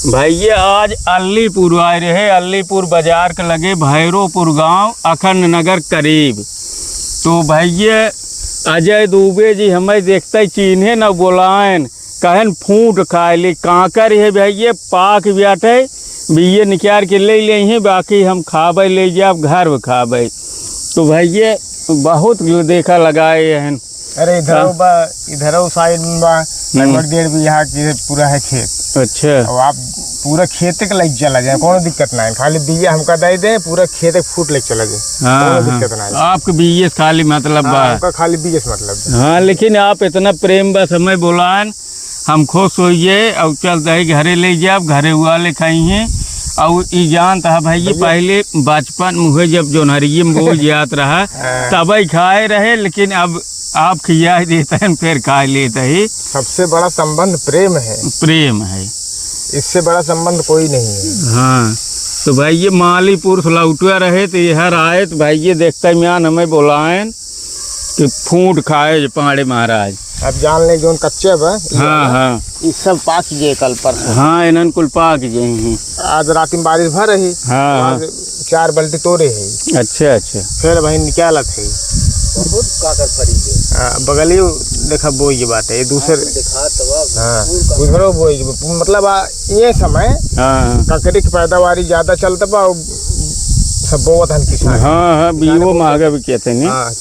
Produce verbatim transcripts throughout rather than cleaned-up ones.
भइया, आज अलीपुर आए रहे, अलीपुर बाजार के लगे भैरोपुर गांव, अखंड नगर करीब। तो भइया, अजय दुबे जी हमें देखते ही चीन्हे न बोलायन, कहन फूट खाए ली, कांकर है भइया, पाक ब्याटे, बिये निकाल के ले ले हैं, बाकी हम खाबे ले जाब, घर में खाबे। तो भइया, बहुत देखा लगाए हैं। अरे, इधरो हाँ। बा, इधरो साइड में बा, हम्म। लगभग डेढ़ बीघा के पूरा है खेत। अच्छा। अब आप पूरा खेत के लग चला जाए, कोनो दिक्कत ना है, खाली बिया हमका दे दे, पूरा खेत के फूट ले चला जाए, हाँ, कोनो हाँ। दिक्कत ना है। आपके बिये से खाली मतलब हाँ, बा। हमका खाली बिये से मतलब बा। हाँ, लेकिन आप इतना प्रेम बा समय बोलान, हम खुश होइए और चल दही घरे ले जाब, घरे हुआ ले खाई हैं। और ई जानत है भइया, भइया। पहले बचपन मुहे जब जोनहरिये में बोल जात रहा, हाँ। तबे खाए रहे, लेकिन अब आप खिया ही देते हैं, फिर खा लेते ही। सबसे बड़ा संबंध प्रेम है। प्रेम है। इससे बड़ा संबंध कोई नहीं है। हाँ, तो भइया, माली पुरुष लौटुआ रहे, तो यह राय, तो भइया, देखते म्यान हमें बोलायन कि फूट खाए जे पांड़े महाराज। अब जान ले, जोन कच्चे बा, ई हाँ, वाला, हाँ। ई सब पाक गए कल परसों। हाँ, इन्हन कुल पाक गए हैं। आज रात में बारिश भर रही, हाँ, तो हाँ। आज चार बल्टी तोरे है। अच्छा, अच्छा। फिर वहीं निकालत है। बहुत काकर फरी गए। हाँ, बगलियो देखा बोई के बाटे, ये दूसर-, हाँ, तो देखा तो बा, हाँ, फूल का उधरो बोई के बा। मतलब, आ, ये समय हाँ, हाँ। ककड़ी की पैदावारी ज्यादा चलत बा, और सब बोवत हन किसान। हाँ, हाँ, किसान बीवो बोवत महंगा बिकत है, नहीं? हाँ।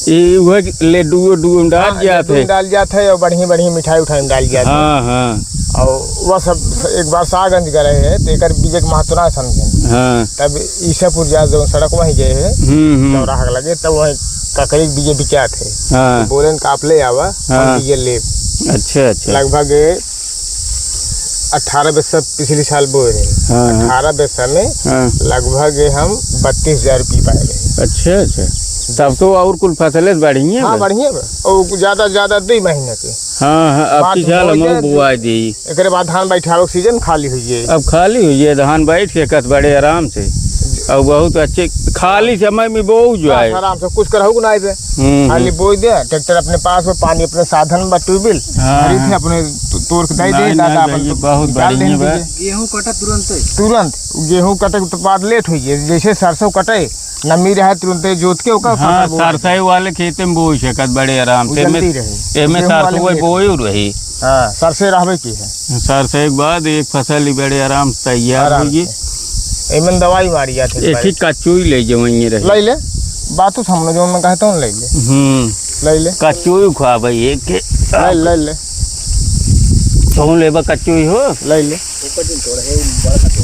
ये उहे ले डुओ, डुओ डाल हाँ, जात लड्डू है। में डाल जात है और बढ़िया, बढ़िया मिठाई उठाई में डाल जात है। हाँ, हाँ। और वह सब एक बार सागंज गए है, तो एकर बीज के महत्व ना समझे। हाँ। तब ईसापुर जा, जो सड़क वहीं गए है, हम्म, हम्म। चौराहा के लगे, तब वहीं ककड़ी के बीज बिकात है। हाँ। तो बोलेन का आप ले आवा, हम हाँ। बीज लेब। अच्छा, अच्छा। लगभग अठारह बैसा पिछली साल बोए रहे। हाँ, हाँ। अठारह बैसा में हाँ। लगभग हम बत्तीस हजार रुपये पाए रहे। अच्छा, अच्छा। तब तो और कुल फसलें बढ़िया हाँ, बा। बढ़िया बा। और ज्यादा, ज्यादा दो महीने के। हाँ, हाँ, अब बात की साल बोए हम के बुआ दी। एकरे बाद धान बैठावे के सीजन खाली हुई है। अब खाली हुई है, धान बैठ के कत बड़े आराम से। और बहुत अच्छे खाली समय में बोऊ जो बस है। आराम से कुछ करहु ना आइबे। हम्म, खाली हम्म। बोई दे, ट्रैक्टर अपने पास में, पानी अपने साधन बा, ट्यूबवेल, हाँ, खरीद के हाँ। अपने तो-, तोड़ के दे दे, नहीं, दादा नहीं, अपन ये तो बहुत निकाल बढ़िया देंगे। बा। गेहूं कटे तुरंते। तुरंत, गेहूं कटे के बाद लेट हुई है, जैसे सरसों कटे, नमी रहे तुरंते जोत के ओकर हाँ, फसल बोआ सरसों जाए। वाले खेते में बोई सकत बड़े आराम वो से। एमे, जल्दी रहे। एमे गेहूं वाले सरसों में लेट। बोई रही। हाँ, सरसों रहबे की है। सरसों के बाद एक फसल ही बड़े आराम से तैयार आराम होई। से। एमन दवाई मारी जात है एक ही भाई। कच्चो ही ले जाओ, वहीं रहे। ले ले, बात तो सामने जो मैं कहता हूँ, ले ले। हम्म। ले ले। कच्चो ही खा भाई, एक के। ले, ले, ले। कौन लेबा कच्चो ही हो? ले ले। ऊपर दिन थोड़ा है, बड़ा कच्चो।